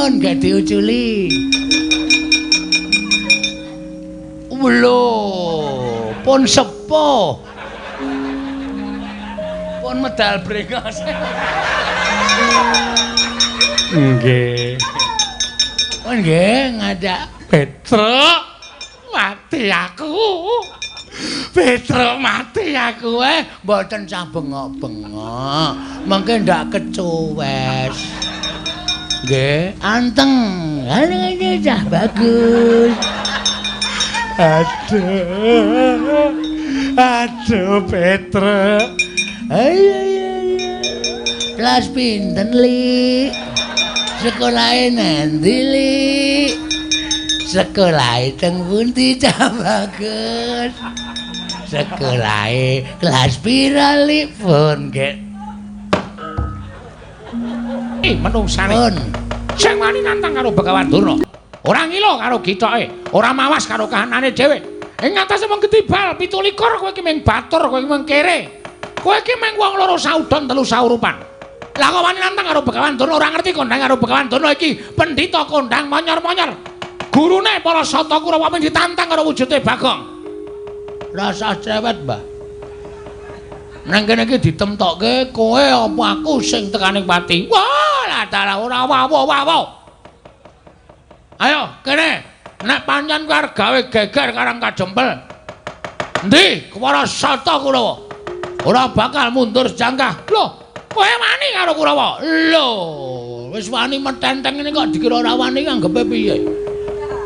Pun gak diuculi. Lho, pun sepuh. Pun medal brengos. Nggih. Pun nggih ngadak Petruk mati aku. Petruk mati aku. Mboten sah bengok-bengok. Mengke ndak kecuwes. Nggih, anteng. Halo cah bagus. Aduh. Aduh Petruk. Ayo ayo ayo. Kelas pinten, Li? Sekolahe nanti, Li? Sekolahe teng pundi cah bagus? Sekolahe kelas pira, Li? Pun nggih. Menungsane. Pun. Sing wani nantang karo Begawan Durna. Ora ngilo karo gitoke, ora mawas karo kahanane dhewe. Ing ngatasé mung ketibal 27 kowe iki mung batur, kowe iki mung kere. Kowe iki mung wong loro saudon telu saurupan. Lah kok wani nantang karo Begawan Durna, ora ngerti kondang karo Begawan Durna iki pendhita kondang monyor-monyor. Gurune para Sata Kurawa mung ditantang karo wujude Bagong. Rasah cerewet, Mbah. Nang kene iki ditemtokke kowe apa aku sing tekaning pati. Wah, lah dalah ora wawo-wawo. Ayo kene, nek pancen kowe arep gawe geger Karang Kajempel. Endi para Sata Kurawa? Ora bakal mundur sejangkah. Lho, kowe wani karo Kurawa? Lho, wis wani metenteng ngene kok dikira ora wani anggepe piye?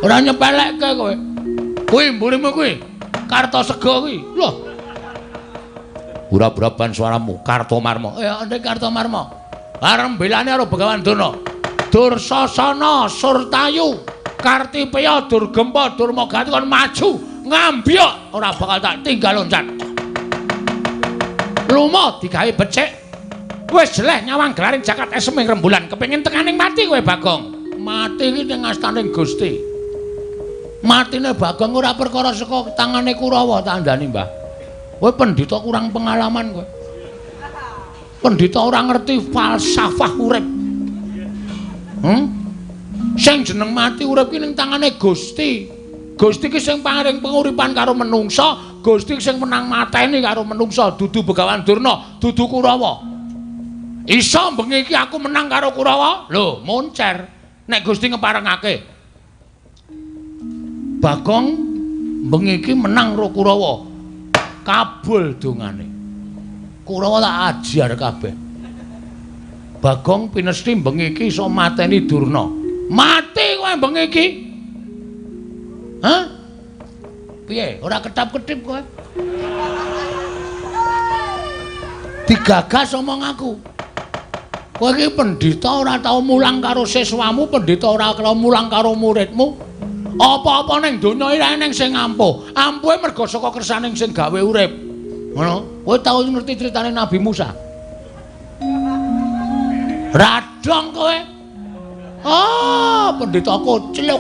Ora nyepelekke kowe. Kuwi mburimu kuwi. Kartosega kuwi. Lho. Ura-uraban suaramu Kartomarma. Ya, ndek Kartomarma. Arep belane karo Begawan Durna. Dursasana Surtayu Kartipeya Durgempa Durmagati kon maju ngambyok ora bakal tak tinggal loncat. Lumo digawe becik. Wis jeleh nyawang gelaring jagat esem ing rembulan kepengin tekaning mati kowe Bagong. Mati iki ning astaning Gusti. Matine Bagong ora perkara saka tangane Kurawa tak andani, Mbah. Kowe pendhita kurang pengalaman kowe. Pendhita ora ngerti falsafah urip. Sing jeneng mati urip ki ning tangane Gusti. Gusti ki sing paring penguripan karo menungsa, Gusti sing menang mateni karo menungsa, dudu Begawan Durna, dudu Kurawa. Iso bengi iki aku menang karo Kurawa? Lho, moncer. Nek Gusti ngeparengake. Bagong bengi iki menang karo Kurawa. Kabul dongane. Kurawa tak ajar kabeh. Bagong pinesti bengi iki iso mateni Durna. Mati kowe bengi iki. Hah? Piye? Ora ketap-ketip kowe? Digagas omong aku. Kowe iki pendhita ora tau mulang karo siswamu, pendhita ora tau mulang karo muridmu. Apa-apa ning donya iki eneng sing ampuh. Ampuhe mergo saka kersaning sing gawe urip. Ngono. Kowe tau ngerti critane Nabi Musa? Radong kowe. Ah, pendhita kocluk.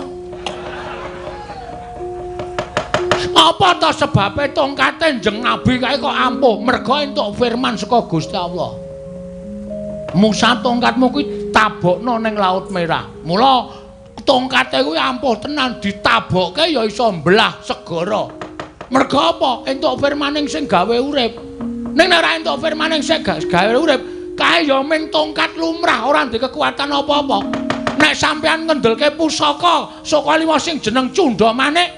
Apa ta sebabe tongkate Njeng Nabi kae kok ampuh? Mergo entuk firman saka Gusti Allah. Musa tongkatmu kuwi tabokno ning Laut Merah. Mula tongkate kuwi ampuh tenan, ditabokke ya iso mbelah segara. Mergo apa? Entuk firmaning sing gawe urip. Ning nek ora entuk firmaning sing gawe urip, kae ya ming tongkat lumrah, ora ndek kekuatan apa-apa. Nek sampean ngendelke pusaka saka liwa sing jeneng Cundha Manik,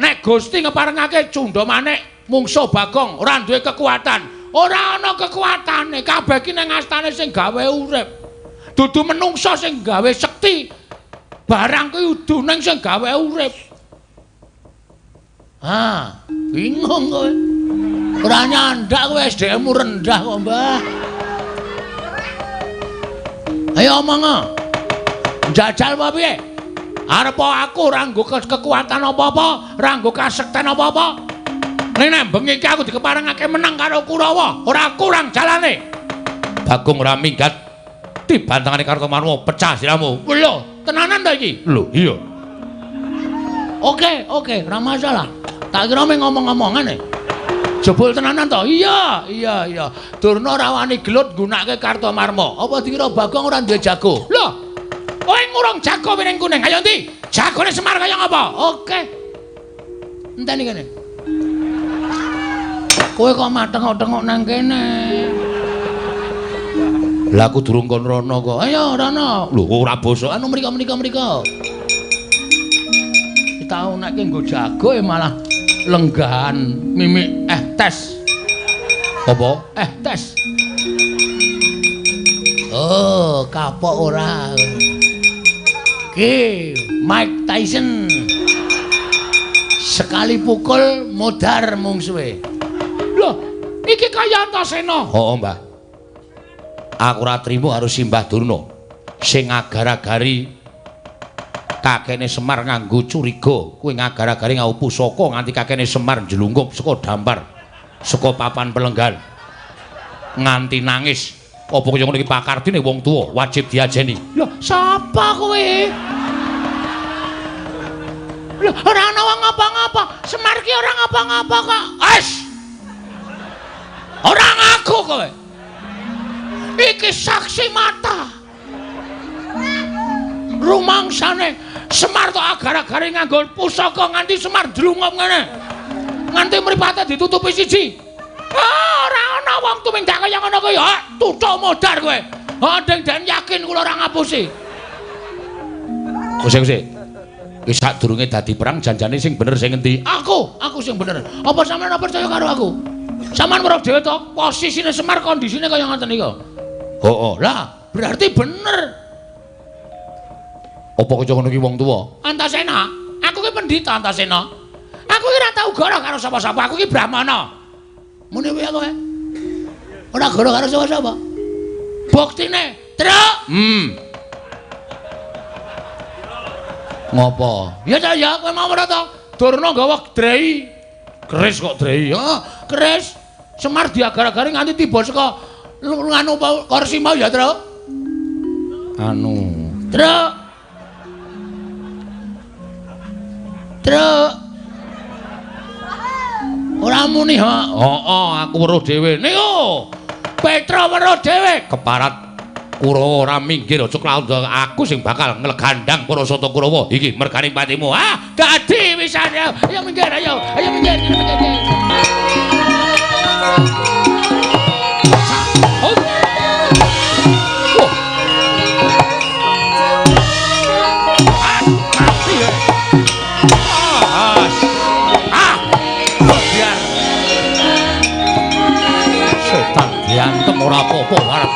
nek Gusti ngeparengake Cundha Manik mungsuh Bagong ora duwe kekuatan. Ora ana kekuatane, kabeh iki nang astane sing gawe urip. Dudu menungsa sing gawe sekti. Barang kuwi udu ning sing gawe urip. Ah, bingung kowe. Ora nyandak kowe, SDM-mu rendah kok, Mbah. Ayo omong. Njajal apa piye? Arep aku ora nggo kekuatan apa-apa, ora nggo kasekten apa-apa. Ning nek bengi iki aku dikeparengake menang karo Kurawa, ora kurang jalane. Bagong ora minggat dibantangane Kartomarma pecah siramu. Lho, tenanan ta iki? Lho, iya. Oke, oke, ora masalah. Tak kira mung ngomong-ngomongan e. Jebul tenanan to? Iya, iya, iya. Durna ora wani gelut nggunakake Kartomarma. Apa dikira Bagong ora duwe jago? Lho, kowe murung jago piring kuning. Ayo ndi? Jagone Semar kaya ngapa? Oke. Enteni kene. Kowe kok matengok-tengok nang kene. Lah aku durung kon rono kok. Ayo rono. Lho kok ora bosok. Anu mriko. Tau nek nggo jago malah lenggahan mimik tes. Apa? Tes. Oh, kapok ora. Ki Mike Tyson. Sekali pukul modar mungsuhe. Loh, iki kaya Antasena. Heeh, Mbah. Aku ora trimo karo Simbah Durna sing agar-agari kakene Semar nganggo curiga, kuwi ngagar-agari nganggo pusaka nganti kakene Semar njlungkup saka dampar, saka papan pelenggan. Nganti nangis. Apa kaya ngono iki pakardine wong tuwa wajib diajeni. Lho, sapa kowe? Lho, ora ana wong ngapa-ngapa. Semar ki ora ngapa-ngapa kok. Wes. Ora ngaku kowe. Iki saksi mata. Rumangsane Semar tok agar-agare nganggo pusaka nganti Semar ndlungup ngene. Nganti mripate ditutupi siji. Ah, ora ana wong tumindak kaya ngono kuwi. Ha, tutuk modar kowe. Ha, deng den yakin kula ora ngapusi. Kose. Wis sadurunge dadi perang janjane sing bener sing endi? Aku sing bener. Apa sampeyan ora percaya karo aku? Sampeyan weruh dhewe to, posisine Semar kondisine kaya ngoten iki. Heeh. Lah, berarti bener. Apa kaya ngono ki wong tuwa? Antasena, aku ki pendhita Antasena. Aku ki ora tau goro karo sapa-sapa, aku ki brahmana. Muni piye kowe? Ora goro karo sapa-sapa. Buktine, Truk. Ngopo? Ya ta ya, kowe mau ora to? Durna nggawa drei. Keris kok drei? Heeh, keris. Semar diagar-agari nganti tiba saka nganu kursi mau ya, Truk. Anu, Truk. Truk. Ora muni ha. Heeh, aku weruh dhewe. Niku. Petra weruh dhewe. Keparat Kurawa ora minggir aja klaut aku sing bakal nglegandang para sata Kurawa. Iki mergane patimu. Ah, dadi wisan. Ayo minggir, ayo. Ayo minggir, minggir. Setan diantem ora apa-apa arep.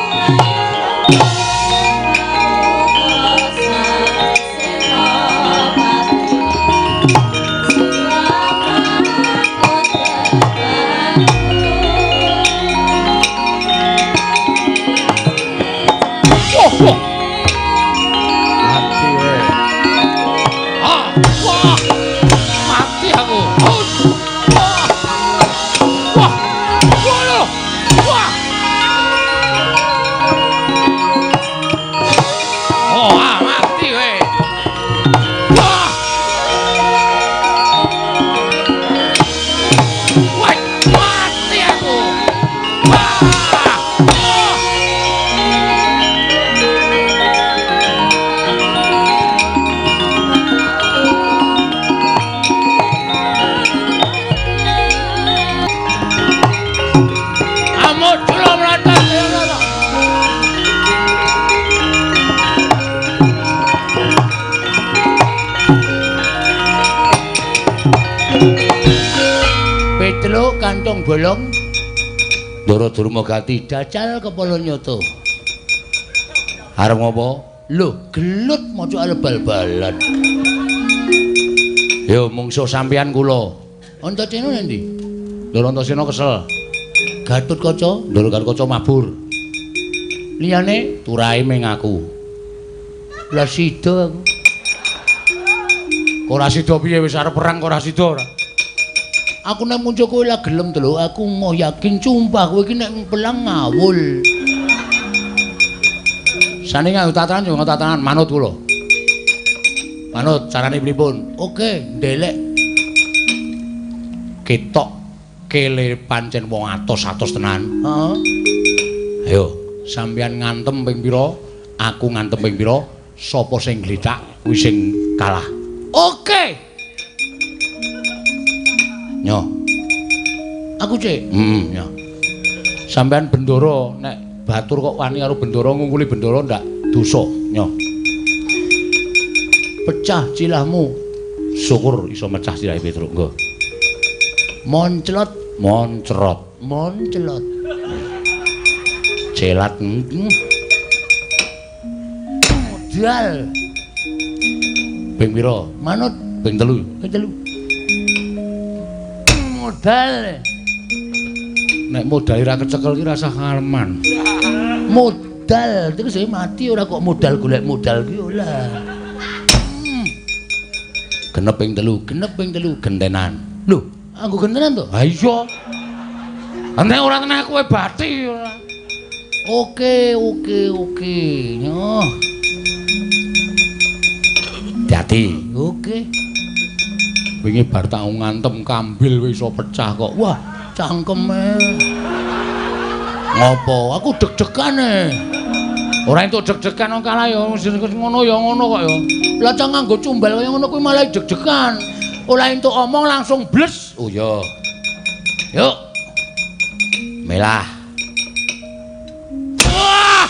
Petruk kantong bolong Ndara Durma Gati dacal kepala nyoto. Arep ngopo? Lho, gelut maca arep bal-balan. Yo mungsuh sampeyan kula. Antasena endi? Ndara Antasena kesel. Gatotkaca, Ndara Gatotkaca mabur. Liyane turahe ming aku. Lah sida aku. Ora sida piye wis arep perang kok ora sida ora. Aku nek muncul kowe lah gelem to lho, aku mau yakin sumpah kowe iki nek pelang ngawul. Sane nganggo tatanan yo nganggo tatanan manut kula. Manut carane pripun? Oke, ndelek. Ketok kele pancen wong atos-atos tenan. Heeh. Ayo, sampeyan ngantem ping pira? Aku ngantem ping pira? Sapa sing glithak kuwi sing kalah. Oke. Nyo. Aku cek. Heeh, nyo. Sampeyan bendoro nek batur kok wani karo bendoro ngungkuli bendoro ndak dosa. Nyo. Pecah cilahmu. Syukur iso mecah silahe Petruk nggo. Monclot, moncrot, monclot. Celat. Modal. Ping pira? Manut ping 3. Ping 3. Modal. Nek modal ora kecekel ki rasah ngaleman. Modal terus mati ora kok modal golek modal ki ora. Genep ping 3, genep ping 3 gentenan. Lho, anggo gentenan to? Ha iya. Nek ora tenang kowe bathi ora. Oke, oke, oke. Nyoh. Hati-hati. Oke. Wingi bar tak ngantem kambil wis iso pecah kok. Wah, cangkeme. Ngopo? Aku deg-degan e. Ora entuk deg-degan wong kalah ya ngono ya ngono kok ya. Lah cah nganggo cumbal kaya ngono kuwi malah deg-degan. Ora entuk omong langsung bles. Oh iya. Yuk. Melah. Wah!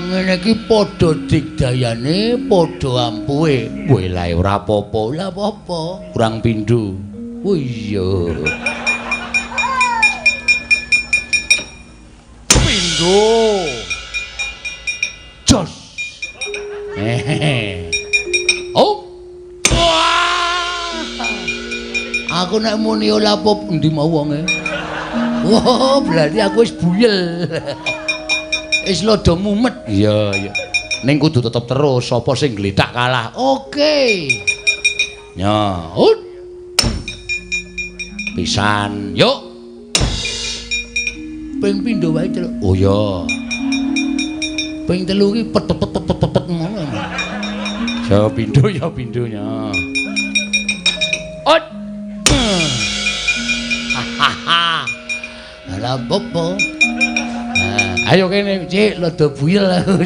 Ngene iki padha digdayane, padha ampuhe. Weh lah ora apa-apa. Lah apa-apa? Kurang pindho. Oh iya. Pindho. Jos. Hehehe. Oh. Wah. Aku nek muni ora apa endi mau wonge. Wah, berarti aku wis buyel. Wis lodo mumet. Iya, iya. Ning kudu tetep terus sapa sing glethak kalah. Oke. Ya, ut. Pisan, yuk. Ping pindho wae, Celuk. Oh iya. Ping 3 ki pet pet pet pet pet ngono. Ya pindho ya pindhonya. Ut. Hahaha. Lah opo? Ayo kene, Cik, rada buyel aku.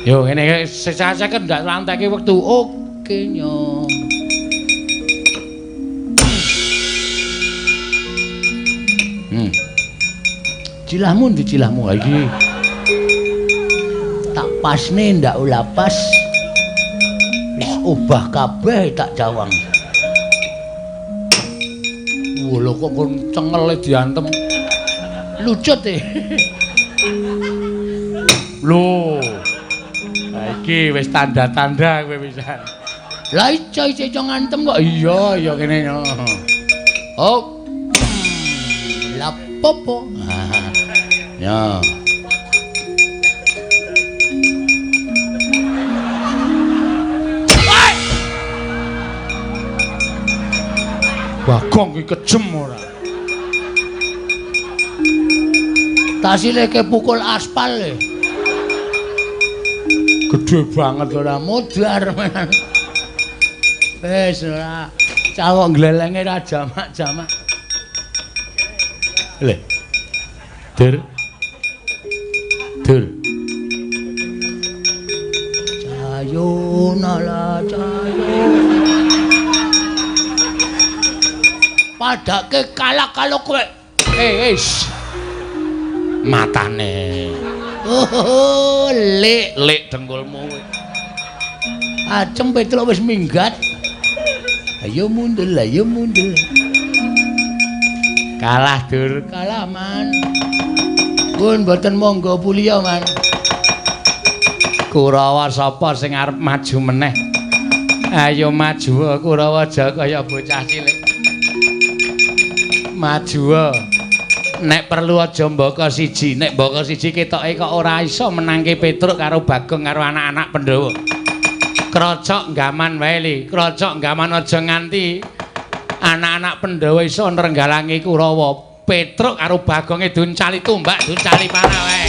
Yo ngene sesaseken ndak lanteke wektu. Oke, nyo. Cilahmu ndi cilahmu iki? Tak pasne ndak ula pas. Wis obah kabeh tak cawang. Wah, lho kok kon cengele diantem. Lucut e. Lho. Lah iki wis tanda-tanda kowe pisan. Lah iso iso ngantem kok. Iya, iya kene. Oh. Lah popo. Ya. Bagong ki kejem ora. Tasile ke pukul aspal e. Gede banget ora modar men. Wis ora cawok glelenge ra jamak-jamak. Le. Dur. Dur. Cayo nala cayo. Padake kalah kalau kowe. Eh, matane. Oh, lek lek dengkulmu kowe. Acem Petruk wis minggat. Ayo mundur, ayo mundur. Kalah dur, kalah man. Pun mboten monggo puliya man. Kurawa sapa sing arep maju meneh? Ayo maju Kurawa aja kaya bocah cilik. Maju. Nek perlu aja mbaka siji, nek mbaka siji ketoke kok ora iso menangke Petruk karo Bagong karo anak-anak Pandhawa. Krocok gaman wae li, krocok gaman aja nganti anak-anak Pandhawa iso nrenggalangi Kurawa. Petruk karo Bagonge duncali tumbak, duncali panah wae.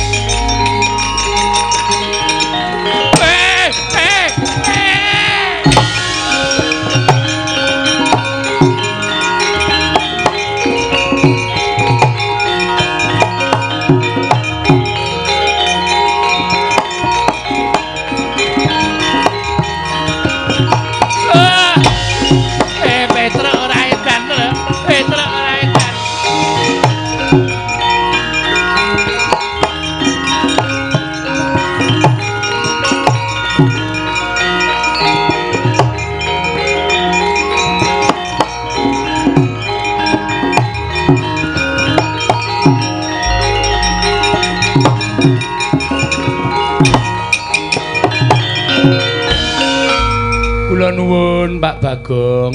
Kula nuwun Pak Bagong.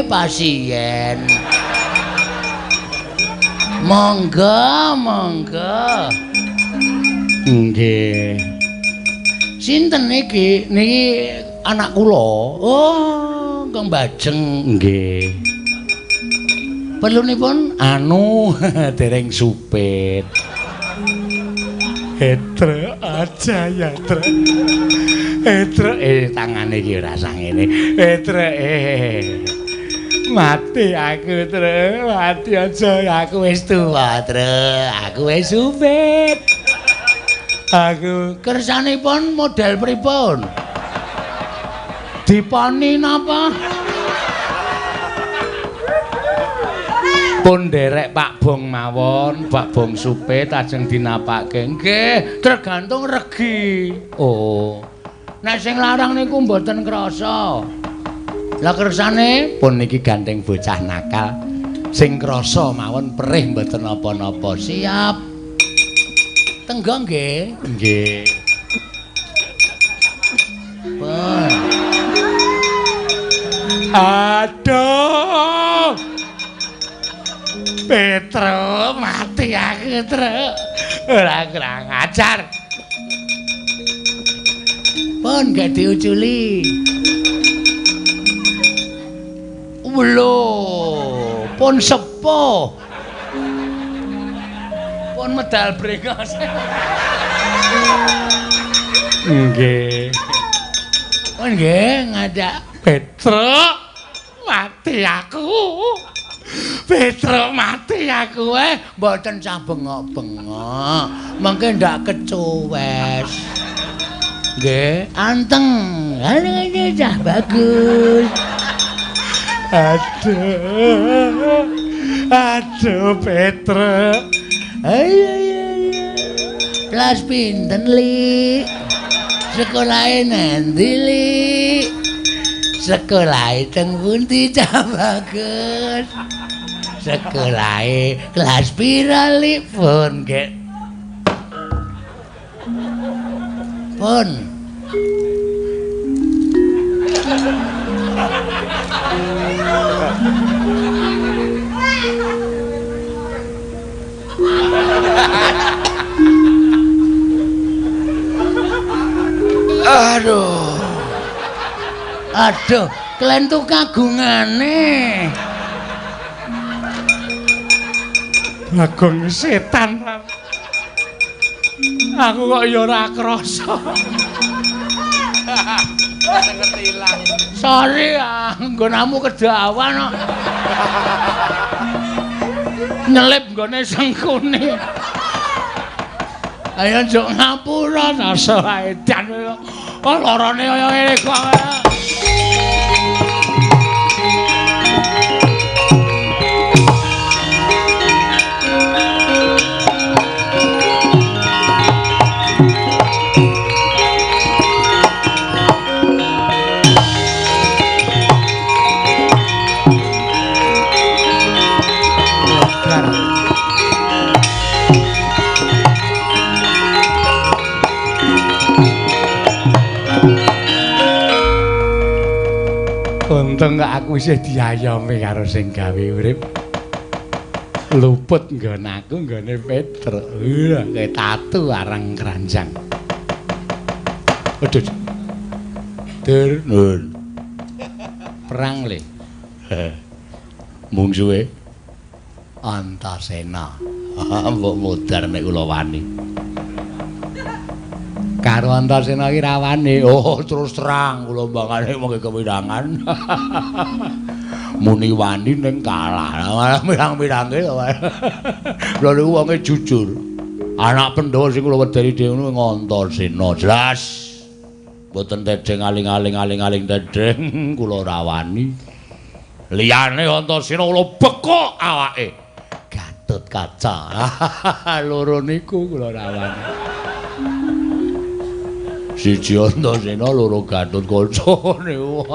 Pasien. Monggo, monggo. Nggih. Sinten niki? Niki anak kula. Oh, Kang Bajeng. Nggih. Perlunipun anu dereng supit. Etre aja ya, Tre. Etre tangane iki ora sangene. Etre mati aku, Tre. Mati aja aku wis tuwa, Tre. Aku wis supit. Aku kersanipun model pripun? Diponi napa? Pun nderek Pak Bong mawon, Pak Bong supit ajeng dinapake. Nggih, tergantung regi. Oh. Nek sing larang niku mboten krasa. Lah kersane pun niki gandeng bocah nakal. Sing krasa mawon perih mboten napa-napa. Siap. Tenggo nggih. Nggih. Pun. Aduh. Petro mati aku, Tru. Ora kurang ajar. Pun gak diuculi. Lho, pun sepuh. Pun medal brengos. Nggih. Pun nggih ngajak Petro mati aku. Petro mati aku mboten sah bengok-bengok. Mengke ndak kecuwes. Nggih, anteng. Halo cah bagus. Aduh. Aduh Petro. Ayo ayo. Kelas pinten, Li? Sekolahe nanti, Li? Sekolahe teng pundi cah bagus? Sekolahe kelas pira, Li? Pun nggih. Pun. Aduh. Aduh, klentu kagungane. Bagong setan. Aku kok ya ora krasa. Sorry, nggonamu kedawan kok. Nyelip nggone sengkune. Ayo njuk ngapura rasa edan. Oh, lorone kaya ngene kok. Untung kok aku isih diayomi karo sing gawe urip. Luput nggon aku nggone Petro. Wah, kayak tatu arang keranjang. Aduh. Dur, nun. Perang le. Mungsuhe Antasena. Mbok modar nek kula wani. Karo Antasena iki rawane. Oh, terus terang kula mbangane monggo kewirangan. Muni wani ning kalah. Mirang-mirange. Lha niku wonge jujur. Anak Pandhawa sing kula wedeni dhewe niku Antasena. Jelas. Mboten tedheng aling-aling aling-aling tedheng kula ora wani. Liyane Antasena kula bekok awake. Gatut Kaca. Loro niku kula ora wani. Siji Antasena, loro Gatut Kaca niku.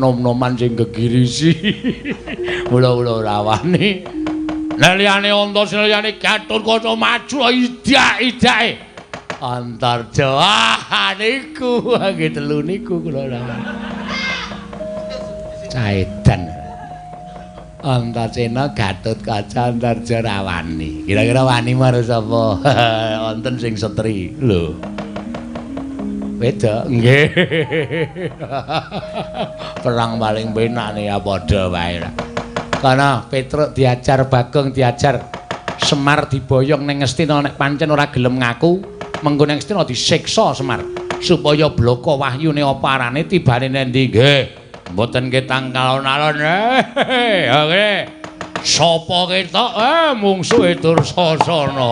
Nom-noman sing gegirisi. Mula kula ora wani. Nek liyane Antasena liyane Gatut Kaca maju idak-idake. Antarja. Ah niku nggih telu niku kula lawan. Caedan. Antasena, Gatotkaca, Antarja Rawani. Kira-kira wani marang sapa? Wonten sing setri. Lho. Wedok nggih. Perang paling penak ya padha wae. Kana Petruk diajar, Bagong diajar, Semar diboyong ning Ngastina nek pancen ora gelem ngaku, mengko ning Ngastina disiksa Semar supaya bloko wahyune apa arane tibane nendi nggih. Mboten ketang alon-alon. Oke. Sapa ketok mungsuhe Dursasana.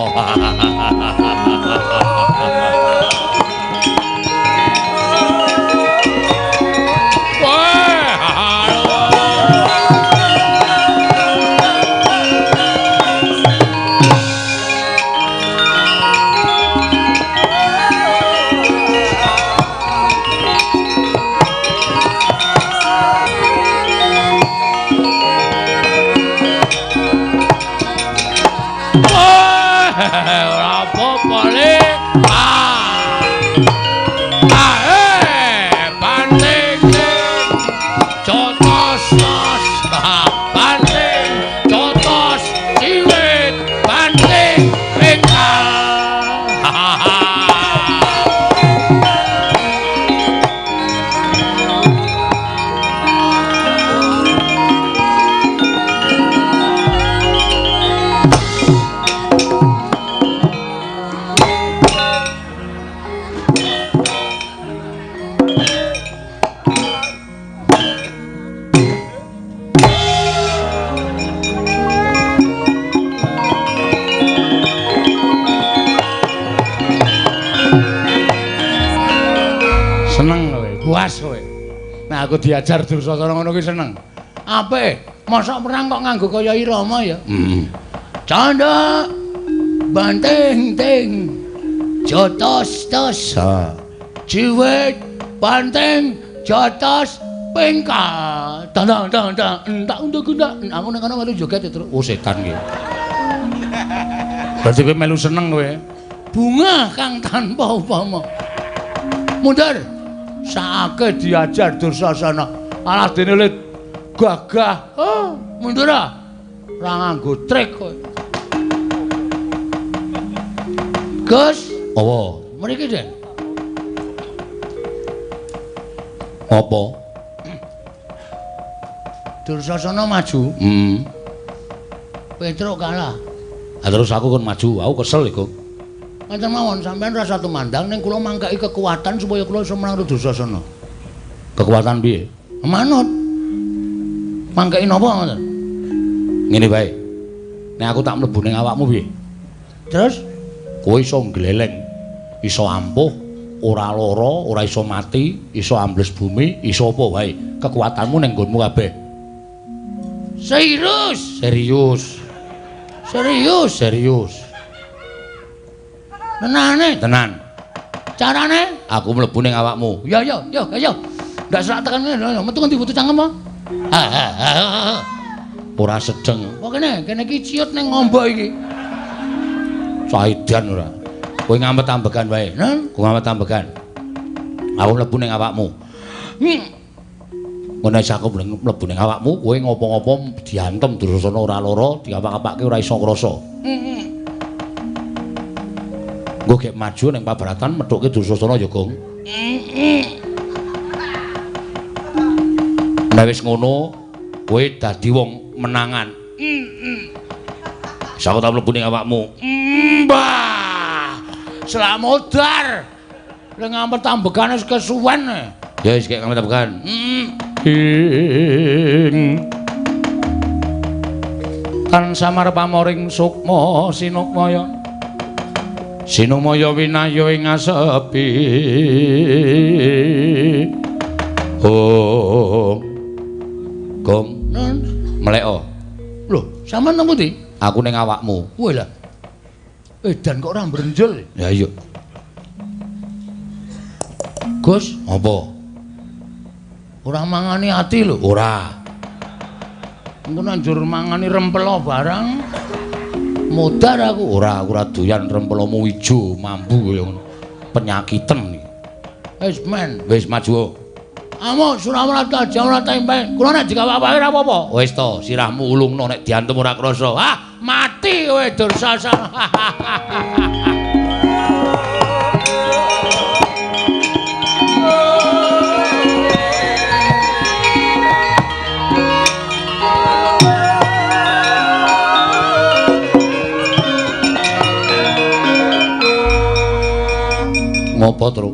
Aku diajar Dursasana ngono kuwi seneng. Apik, mosok perang kok nganggo kaya irama ya. Heeh. Candha banting ting jotos tos. Jiwit banting jotos pingkal. Tandang tang tang entak untuk entak. Aku nek kono melu joget terus. Oh setan iki. Berarti kowe melu seneng kowe. Bunga kang tanpa upama. Mundur. Saake diajar Dursasana. Alah dene le gagah. Oh, mundur ah. Ora nganggo trik kowe. Gus, apa? Mriki, Den. Apa? Dursasana maju. Heeh. Petruk kalah. Ha terus aku kon maju, aku kesel iku. Ngaten mawon sampean rasa tumandang ning kula mangkeki kekuatan supaya kula iso menang Dursasana. Kekuatan piye? Manut. Mangkeki napa ngoten? Ngene wae. Nek aku tak mlebu ning awakmu piye? Terus kowe iso ngleleng, iso ampuh, ora lara, ora iso mati, iso ambles bumi, iso apa wae. Kekuatanmu ning nggonmu kabeh. Serius? Serius. Serius, serius. Tenane, tenan. Carane aku mlebu ning awakmu. Ya ya ya ya. Ndak serak tekan ngene, metu ngendi butuh cangkem apa? Ora sedeng. Apa kene? Kene iki ciut ning ngombo iki. Saidan ora. Kowe ngamet ambegan wae. Kowe ngamet ambegan. Aku mlebu ning awakmu. Ngono wis aku mlebu ning awakmu, kowe ngopo-ngopo diantem Dursasana ora lara, diapak-apake ora iso ngrasa. Nggo gek maju ning pabaratan methuke Dursasana ya, Gong. Nek wis ngono, kowe dadi wong menangan. Wis aku tak mlebu ning awakmu. Mbah. Slamodar. Lek ngampet ambegane wis kesuwen. Ya wis gek ngampet ambegan. Ing tan samar pamoring sukma sinukmaya. Sinumaya winaya ing asepi. Oh. Gong, mleko. Lho, sampean nang pundi? Aku ning awakmu. Wah lah. Edan kok ora mbrenjel. Ya iya. Gus, apa? Ora mangani ati lho. Ora. Engko njur mangani rempelo barang. Modar aku. Ora, aku ora doyan rempelomu ijo mambu kaya ngono. Penyakiten iki. Wis men, wis maju. Amuk Surawarta Jawara tempe. Kula nek dikawak-awake ora apa-apa. Wis to, sirahmu ulungno nek diantem ora krasa. Ah, mati kowe Dursasana. Ngopo, Truk?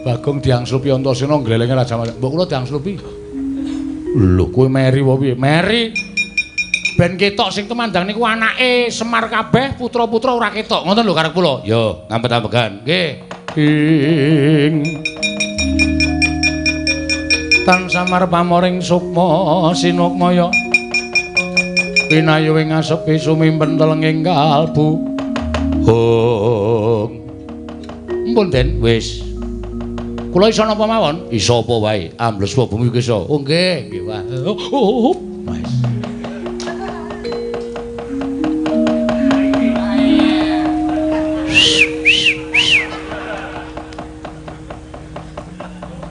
Bagong diangslupi Antasena nglelenge Raja Mas. Mbok kula diangslupi. Lho, kowe meri apa piye? Meri. Ben ketok sing tumandang niku anake Semar kabeh, putra-putra ora ketok. Ngoten lho karep kula. Yo, ngampet-ambegan. Nggih. Ing tan samar pamoring sukma sinukmaya. Pinayu ing asepi sumimpen telenging kalbu. Hong. Ampun, Den, wis. Kula iso napa mawon? Iso apa wae? Ambles bumi iki iso. Oh nggih, nggih wae. Wis.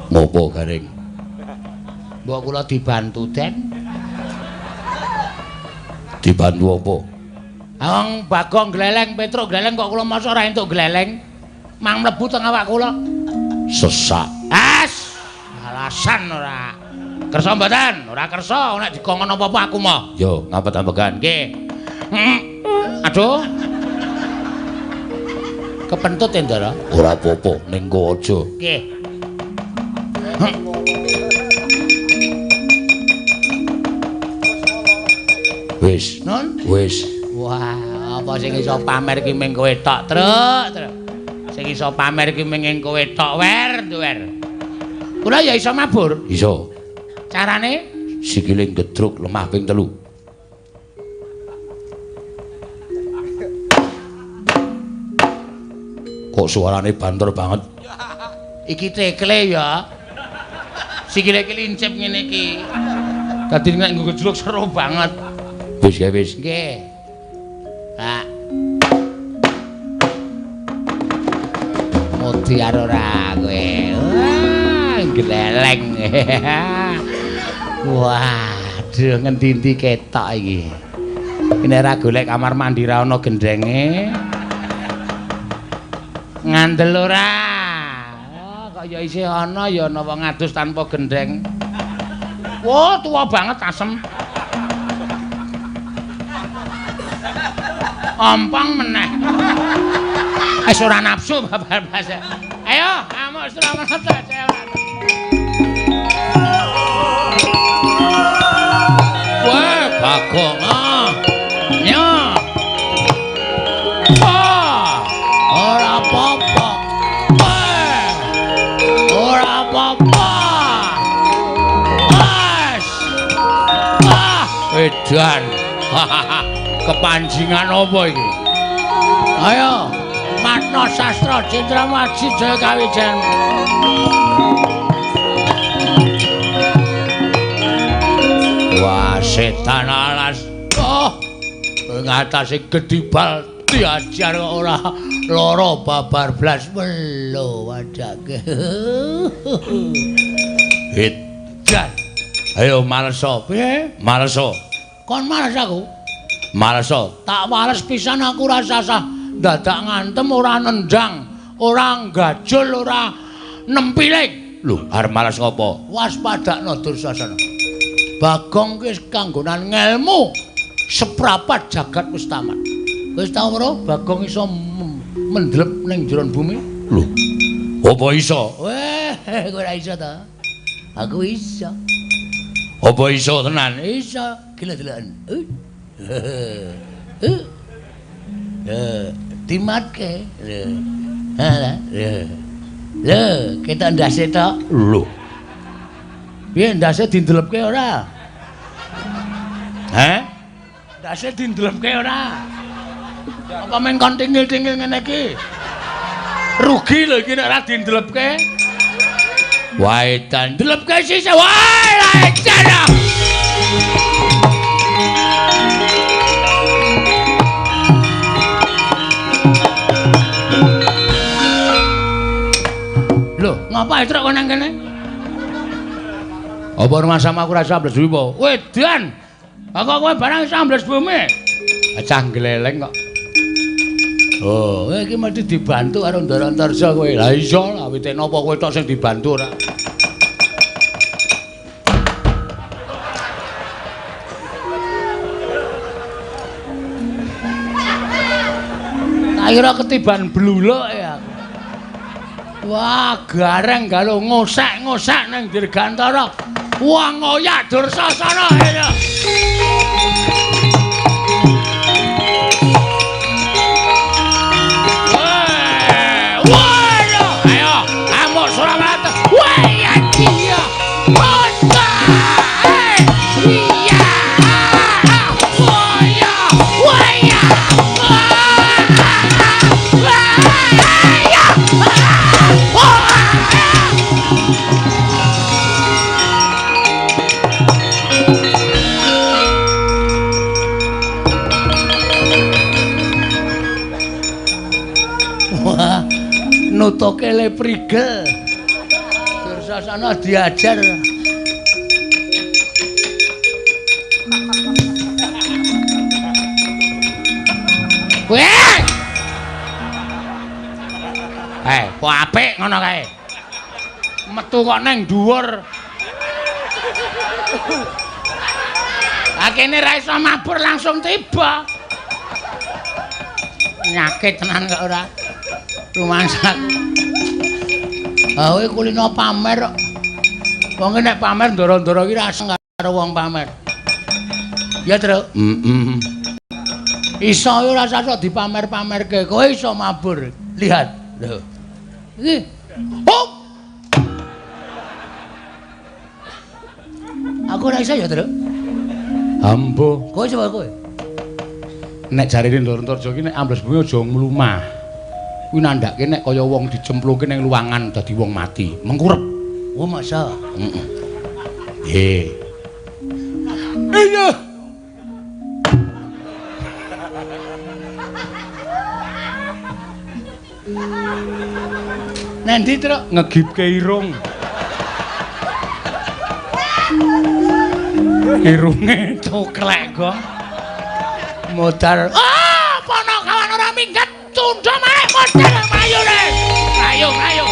Ngopo garing? Mbok kula dibantu, Den. Dibantu apa? Wong Bagong gleleng, Petruk gleleng kok kula mosok ora entuk gleleng. Mang mlebu teng awak kula. Sesak. As, alasan ora. Kersa mboten? Ora kersa, nek dikongkon apa-apa aku moh. Yo, ngampet-ambegan. Nggih. Aduh. Kepentut ya, Ndara? Ora apa-apa, ning nggo aja. Nggih. Wis. Nun? Wis. Wah, apa sing iso pamer ki ming kowe tok, Truk, Truk. Sing iso pamer ki ming kowe tok, wer, wer. Kula ya iso mabur. Iso. Carane sikile gedruk lemah ping 3. Kok suarane banter banget? Iki tekle ya. Sikile iki lincip ngene iki. Dadi nek nggo gejruk seru banget. Wis ya wis. Nggih. Pak. Modiar ora kowe. Wah, gleleng. Waduh, ngendi-endi ketok iki. Nek ora golek kamar mandi ra ana gendenge. Ngandel ora? Oh, kok ya isih ana ya ana wong adus tanpa gendeng. Wah, tuwa banget asem. Ompong meneh. Wis ora nafsu babar blas. Ayo, amuk Suramarta. Wah, Bagong. Ah. Nya. Wah. Ora apa-apa. Wah. Ora apa-apa. Wes. Ah, edan. Kepanjingan apa iki? Ayo, Matna Sastra Citra Maji Jaya Kawijen. Wah, setan alas. Oh, ngatasi gedibal diajar kok ora lara babar blas melo wadake. Edan. Ayo maleso. Piye? Maleso. Kon males aku? Maleso. Tak wales pisan aku ora sasah dadak ngantem ora nendang, ora gajul, ora nempiling. Lho, arep males ngopo? Waspadakno Dursasana. Bagong ki wis kanggonan ngelmu seprapat jagat wis tamat. Wis tau ora Bagong iso mendlep ning jero bumi? Lho, apa iso? Weh, kowe ora iso ta? Aku iso. Apa iso tenan? Iso. Gila deloken. Dimatke. Lho. Lho, ketok ndase tok. Lho. Piye ndase dindelepke ora? Heh? Ndase dindelepke ora? Apa men kon tingil-tingil ngene iki? Rugi lho iki nek ora dindelepke. Wae dan ndelepke sisih. Wae la edan. Apa truk kok nang kene? Apa rumah sama aku rasa ambles bumi apa? Wedan. Kok kowe barang iso ambles bumi? Cah gleleng kok. Oh, kowe iki mesti dibantu karo Ndara Antarja kowe. Lah iya lah, wite napa kowe tok sing dibantu ora? Tak kira ketiban bluluk ya. Wah, gareng galo ngosek-ngosek ning Dirgantara. Wah, ngoyak Dursasana ya. Wah, ayo, amuk Suramarta. Wah, ya dia. Iya. Wah, ya. Wah, ya. Wah, nutuke le prigel. Dursasana diajar. Weh! Kok apik ngono kae. Metu kok nang dhuwur. Akene ra iso mabur langsung tiba. Nyakit tenan kok ora. Rumangsa. Ha kowe kulino pamer kok. Wong nek pamer ndoro-ndoro iki ra seneng karo wong pamer. Ya, Truk. Heeh. Iso ora usah dipamer-pamerke. Kowe iso mabur. Lihat. Lho. Iki. Hop. Aku ora iso ya, Truk. Ambo. Kowe coba kowe. Nek jarene Ndara Antarja iki nek ambles bumi aja mlumah. Kuwi nandhake nek kaya wong dicemplungke ning luwangan dadi wong mati, mengkurep. Oh, masa? Heeh. Nggih. Iya. Nendi, Truk? Ngegipke irung. Irunge coklek kok. Modar. Ah, Panakawan ora minggat, tundha maneh modar mayune. Ayo, ayo.